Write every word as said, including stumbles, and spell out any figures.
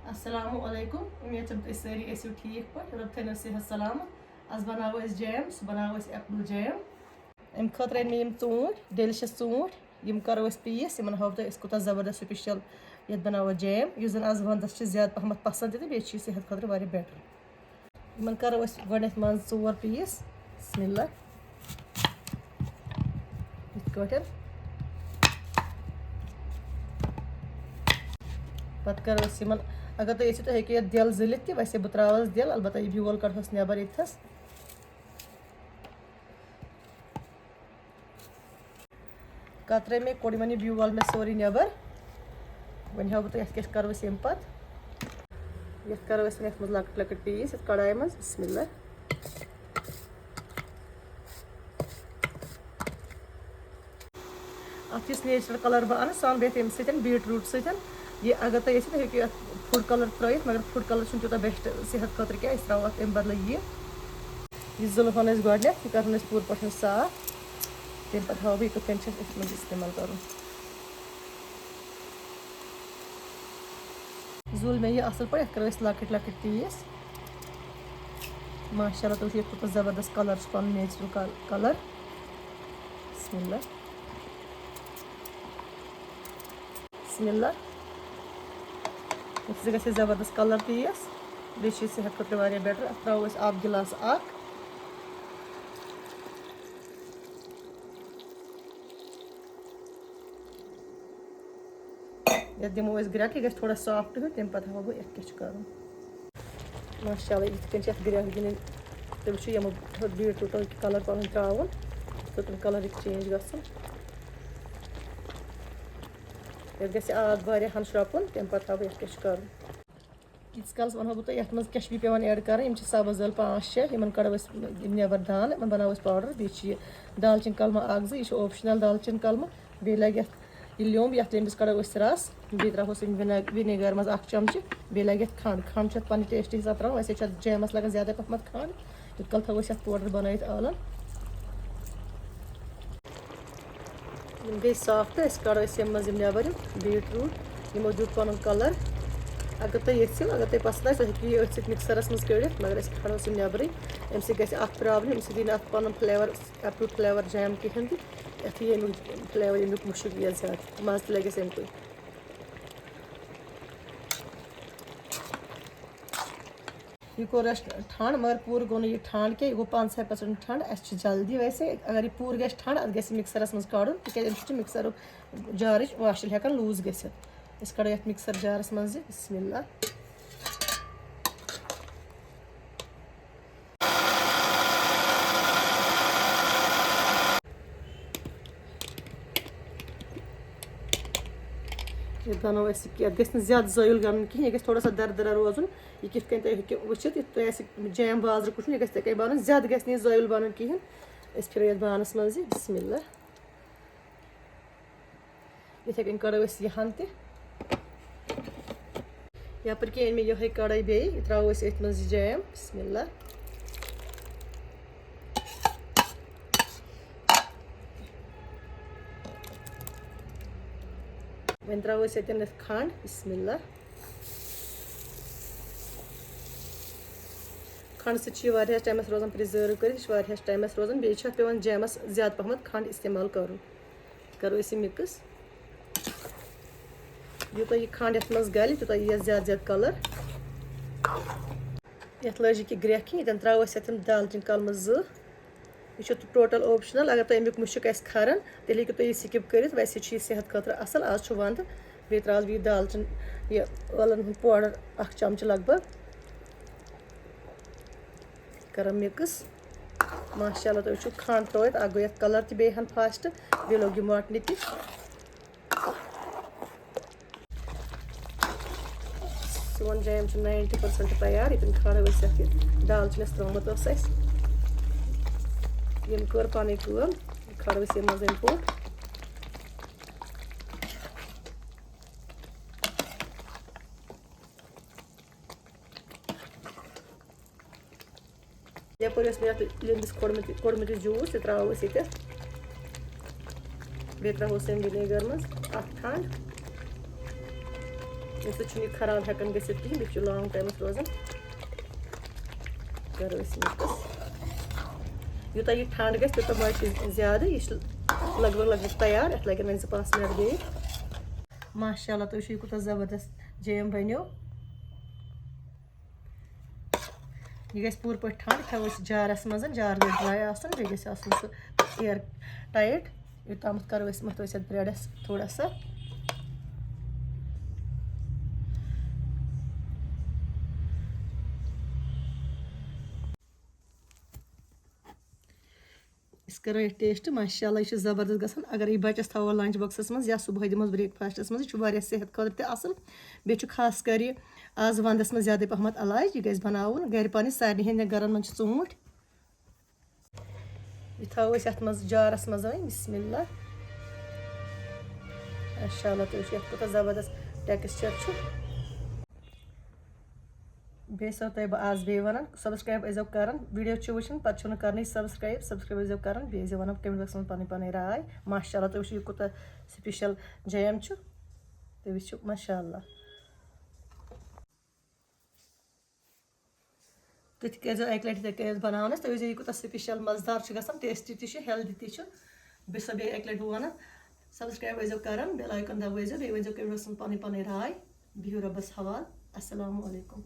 السلام علیکم، امید چھم تُہۍ سٲری ٲسِو ٹھیٖک پٲٹھۍ، رۄب تھٲینو صحت سلامت۔ آز بناوو أسۍ جیم، سُہ بناوو أسۍ ایپل جیم۔ امہِ خٲطرٕ أنۍ مےٚ یِم ژوٗنٛٹھۍ، ڈیلشس ژوٗنٛٹھۍ، یِم کرو أسۍ پیٖس، یِمن ہاوو تۄہہِ أسۍ کوٗتاہ زبردست سُپیشل یتھ بناوو جیم، یُس زن آز ونٛدس چھِ زیادٕ پہمتھ پسند تہِ تہٕ بیٚیہِ چھِ یہِ صحت خٲطرٕ واریاہ بیٹر۔ یِمن کرو أسۍ گۄڈٕنیتھ منٛز ژور پیٖس۔ بسم اللہ۔ یِتھ کٲٹھۍ۔ پتہٕ کرو أسۍ یِمن، اگر تُہۍ یژھِو، تُہۍ ہیٚکِو یتھ دٮ۪ل زٔلِتھ تہِ، ویسے بہٕ تراوس دٮ۪ل، البتہ یہِ بیول کڑہوس نٮ۪بر ییٚتھس۔ کترے مےٚ کوٚڑ یِمن یہِ بیول مےٚ سورُے نٮ۪بر۔ وۄنۍ ہاوٕ بہٕ تۄہہِ یتھ کیٛاہ کرو أسۍ ییٚمہِ پتہٕ۔ یتھ کرو أسۍ وۄنۍ یتھ منٛز لۄکٕٹۍ لۄکٕٹۍ پیٖس یتھ کڑایہِ منٛز۔ بسم اللہ۔ اتھ یُس نیچرل کلر بہٕ انہٕ، سُہ انہٕ بہٕ یتھ ییٚمہِ سۭتۍ، بیٖٹ روٗٹ سۭتۍ۔ یہِ اگر تۄہہِ یژھِو، تُہۍ ہیٚکِو یتھ فوڈ کلر ترٲیِتھ، مگر فوڈ کلر چھُنہٕ تیوٗتاہ بیسٹ صحت خٲطرٕ کینٛہہ، أسۍ ترٛاوو اتھ امہِ بدلہٕ یہِ۔ یہِ زُلہٕ ہن أسۍ گۄڈٕنٮ۪تھ، یہِ کرہون أسۍ پوٗرٕ پٲٹھۍ صاف۔ تَمہِ پتہٕ ہاوو بہٕ یہِ کِتھ کٔنۍ چھِ أسۍ أتھۍ منٛز استعمال کرُن۔ زُل مےٚ یہِ اصل پٲٹھۍ، یتھ کرو أسۍ لۄکٕٹۍ لۄکٕٹۍ پیٖس۔ ماشاء اللہ، تُہۍ وٕچھِو، یہِ کوٗتاہ زبردست کلر چھُ پنُن نیچرل کل-، کلر۔ بسم اللہ۔ بسم اللہ۔ یَتھ سۭتۍ گژھِ زبردست کلر تہِ یِیَس۔ بیٚیہِ چھُ یہِ صحت خٲطرٕ واریاہ بیٹر۔ اَتھ ترٛاوو أسۍ اکھ گِلاس اکھ۔ یَتھ دِمو أسۍ گرٛٮ۪کھ، یہِ گژھِ تھوڑا سافٹ ہیوٗ، تَمہِ پتہٕ ہاوو بہٕ یَتھ کیٛاہ چھُ کَرُن۔ ماشاء اللہ، یِتھ کٔنۍ چھِ اَتھ گرٛٮ۪کھ دِنۍ۔ تُہۍ وٕچھِو، یِمو بیٖٹ روٗٹو کلر پَنُن ترٛاوُن، تہٕ تِم کلر ہیٚکہِ چینج گژھُن۔ یَتھ گژھِ آب واریاہَن شرٛۄپُن، تَمہِ پَتہٕ ہاوٕ بہٕ یَتھ کیٛاہ چھُ کَرُن۔ ییٖتِس کالَس وَنہو بہٕ تۄہہِ، یَتھ منٛز کیٛاہ چھِ بیٚیہِ پٮ۪وان ایڈ کَرٕنۍ۔ یِم چھِ سَبٕز ٲلہٕ پانٛژھ شےٚ، یِمَن کَڑو أسۍ یِم نٮ۪بَر دانہٕ، یِمَن بَناوو أسۍ پاوڈَر۔ بیٚیہِ چھِ یہِ دالچیٖن کَلمہٕ اَکھ زٕ، یہِ چھُ اوپشنَل دالچیٖن کَلمہٕ۔ بیٚیہِ لَگہِ اَتھ یہِ لیوٚمب، یَتھ لیٚمبِس کَڑو أسۍ رَس۔ بیٚیہِ ترٛاوہوس أمۍ وِنیگ-، وِنیگَر منٛز اَکھ چَمچہٕ۔ بیٚیہِ لَگہِ اَتھ کھَنٛڈ۔ کھَنٛڈ چھُ اَتھ پَنٕنہِ ٹیسٹہٕ حِساب ترٛاوُن، ویسے چھُ اَتھ جیمَس لَگان زیادَے پَہمَتھ کھَنٛڈ۔ یوٗت کال تھاوو أسۍ اَتھ پوڈر بَنٲیِتھ ٲلَن۔ یِم گٔے سافٹ، أسۍ کَڑو أسۍ ییٚمہِ منٛز یِم نٮ۪بَر یِم بیٖٹ روٗٹ، یِمو دیُت پَنُن کَلَر۔ اگر تُہۍ یژھِو، اگر تُہۍ پَسنٛد آسہِ، تُہۍ ہیٚکِو یہِ أتھۍ سۭتۍ مِکسَرَس منٛز کٔڑِتھ، مگر أسۍ کھارو یِم نٮ۪برٕے۔ اَمہِ سۭتۍ گژھِ اَکھ پرٛابلِم، اَمہِ سۭتۍ یی نہٕ اَتھ پَنُن فلیور، ایپل فلیور جیم کِہیٖنۍ تہِ، یَتھ یی اَمیُک فلیور، اَمیُک مُشُک یِیَس زیادٕ، مَزٕ تہِ لَگٮ۪س اَمہِ کُے۔ یہِ کوٚر اَسہِ ٹھنٛڈ، مگر پوٗرٕ گوٚو نہٕ یہِ ٹھنٛڈ کینٛہہ، یہِ گوٚو پنٛژاہ پٔرسَنٛٹ ٹھنٛڈ۔ اَسہِ چھِ جلدی ویسے، اگر یہِ پوٗرٕ گژھِ ٹھنٛڈ، اَتھ گژھِ مِکسَرَس منٛز کَڑُن، تِکیٛازِ اَمہِ سۭتۍ چھُ مِکسَرُک جارٕچ واشل ہٮ۪کان لوٗز گٔژھِتھ۔ أسۍ کَڑو یَتھ مِکسَر جارَس منٛز یہِ، بسم اللہ۔ یہِ بَنوو اَسہِ یہِ، یَتھ گژھِ نہٕ زیادٕ زٲیُل گَنُن کِہیٖنۍ، یہِ گژھِ تھوڑا سا دَردَرا روزُن۔ یہِ کِتھ کٔنۍ تُہۍ ہیٚکِو وٕچھِتھ، یُتھ تۄہہِ آسہِ جیم بازرٕ کُٹھُن، یہِ گژھِ تِتھَے کٔنۍ بَنُن، زیادٕ گژھِ نہٕ یہِ زٲیُل بَنُن کِہیٖنۍ۔ أسۍ پھِرو یَتھ بانَس منٛز یہِ، بسم اللہ۔ یِتھَے کٔنۍ کَڑو أسۍ یہِ ہَن تہِ۔ یَپٲرۍ کِنۍ أنۍ مےٚ یِہوٚے کَڑٲے بیٚیہِ، یہِ ترٛاوو أسۍ أتھۍ منٛز یہِ جیم، بسم اللہ۔ وۄنۍ ترٛاوو أسۍ ییٚتٮ۪ن یَتھ کھنٛڈ، بسم اللہ۔ کھنٛڈ سۭتۍ چھُ یہِ واریاہَس ٹایمَس روزان پرٛزٲرٕو کٔرِتھ، یہِ چھُ واریاہَس ٹایمَس روزان، بیٚیہِ چھُ اَتھ پٮ۪وان جیمَس زیادٕ پَہمَتھ کھنٛڈ استعمال کَرُن۔ کَرو أسۍ یہِ مِکٕس۔ یوٗتاہ یہِ کھنٛڈ یَتھ منٛز گَلہِ، تیوٗتاہ یِیَس زیادٕ زیادٕ کَلَر۔ یَتھ لٲجِکھ یہِ گرٛٮ۪کھ کھیٚنۍ، ییٚتٮ۪ن ترٛاوو أسۍ یَتھ یِم دالچیٖن کَلمہٕ زٕ۔ یہِ چھُ ٹوٹل اوپشنل، اگر تۄہہِ اَمیُک مُشُک آسہِ کھَران، تیٚلہِ ہیٚکِو تُہۍ یہِ سِکِپ کٔرِتھ، ویسے چھُ یہِ صحت خٲطرٕ اَصٕل۔ آز چھُ وَندٕ، بیٚیہِ ترٛاوَس بہٕ یہِ دالچیٖن، یہِ ٲلَن ہُنٛد پوڈر اَکھ چمچہٕ لگ بگ۔ کَران مِکٕس۔ ماشاء اللہ، تُہۍ وٕچھِو کھنٛڈ ترٛٲوِتھ، اَکھ گوٚو یَتھ کَلَر تہِ بیٚیہِ ہَن فاسٹ، بیٚیہِ لوٚگ یہِ مۄٹنہِ تہِ۔ سون جیم چھُ ناینٹی پٔرسنٹ تیار۔ ییٚتٮ۪ن کھارو أسۍ یَتھ یہِ دالچیٖنَس ترٛٲومٕژ ٲس اَسہِ، ییٚمۍ کٔر پَنٕنۍ کٲم، کھارو أسۍ ییٚمہِ منٛز اَمہِ پوٹ۔ یَپٲرۍ اوس مےٚ یَتھ لیٚنٛبِس کوٚڑمُت، کوٚڑمُت یہِ جوٗس، یہِ ترٛاوو أسۍ ییٚتٮ۪تھ۔ بیٚیہِ ترٛاوہوس أمۍ وِنیگَر منٛز اَکھ کھنٛڈ۔ تَمہِ سۭتۍ چھُنہٕ یہِ خراب ہٮ۪کان گٔژھِتھ کِہیٖنۍ، بیٚیہِ چھُ لانگ ٹایمَس روزان۔ کَرو أسۍ مِکٕس۔ یوٗتاہ یہِ ٹھنٛڈ گژھِ، تیوٗتاہ باسہِ یہِ زیادٕ۔ یہِ چھُ لگ بگ، لگ بگ تیار۔ اَتھ لَگن وۄنۍ زٕ پانٛژھ مِنَٹ بیٚیہِ۔ ماشاء اللہ، تُہۍ وٕچھِو، یہِ کوٗتاہ زبردست جیم بَنیو۔ یہِ گژھِ پوٗرٕ پٲٹھۍ ٹھنٛڈ، تھاوو أسۍ جارَس منٛز۔ جار گژھِ ڈرٛاے آسُن، بیٚیہِ گژھِ آسُن سُہ اِیَر ٹایِٹ۔ یوٚتامَتھ کَرو أسۍ، مَتھو أسۍ اَتھ برٛٮ۪ڈَس تھوڑا سا۔ أسۍ کَرو یَتھ ٹیسٹ۔ ماشاء اللہ، یہِ چھُ زبردست گژھان۔ اگر یہِ بَچَس تھاوو لنچ باکسَس منٛز یا صُبحٲے دِموس برٛیک فاسٹَس منٛز، یہِ چھُ واریاہ صحت خٲطرٕ تہِ اَصٕل۔ بیٚیہِ چھُ خاص کر یہِ آز وَندَس منٛز زیادَے پَہمَتھ علاج۔ یہِ گژھِ بَناوُن گَرِ پنٕنِس، سارنٕے ہٕنٛدٮ۪ن گَرَن منٛز چھِ ژوٗنٛٹھۍ۔ یہِ تھاوو أسۍ اَتھ منٛز جارَس منٛز وۄنۍ۔ بسم اللہ۔ ماشاء اللہ، تُہۍ وٕچھِو، یَتھ کوٗتاہ زبردست ٹیکسچر چھُ۔ بیٚیہِ ٲسو تۄہہِ بہٕ آز بیٚیہِ وَنان، سبسکرایب ٲسۍزیو کَران۔ ویٖڈیو چھِ وٕچھان، پَتہٕ چھُو نہٕ کَرنٕے سبسکرایب۔ سبسکرایب ٲسۍزیو کَران، بیٚیہِ ٲسۍزیو وَنان کمنٹ باکسَس منٛز پَنٕنۍ پَنٕنۍ راے۔ ماشاء اللہ، تُہۍ وٕچھِو، یہِ کوٗتاہ سپیشل جیم چھُ۔ تُہۍ وٕچھِو، ماشاء اللہ۔ تُہۍ تہِ کٔرۍزیو اَکہِ لَٹہِ یِتھَے کٔنۍ بَناونَس۔ تُہۍ وٕچھزیو، یہِ کوٗتاہ سپیشل مَزٕدار چھُ گژھان، ٹیسٹی تہِ چھُ، ہیلدی تہِ چھُ۔ بیٚیہِ چھُسو بیٚیہِ اَکہِ لَٹہِ بہٕ وَنان، سبسکرایب ٲسۍزیو کَران، بیل آیکن دَبٲیزیو، بیٚیہِ ؤنۍزیو کمنٹ باکسَس منٛز پَنٕنۍ پَنٕنۍ راے۔ بِہِو رۄبَس حوال۔ السلام علیکم۔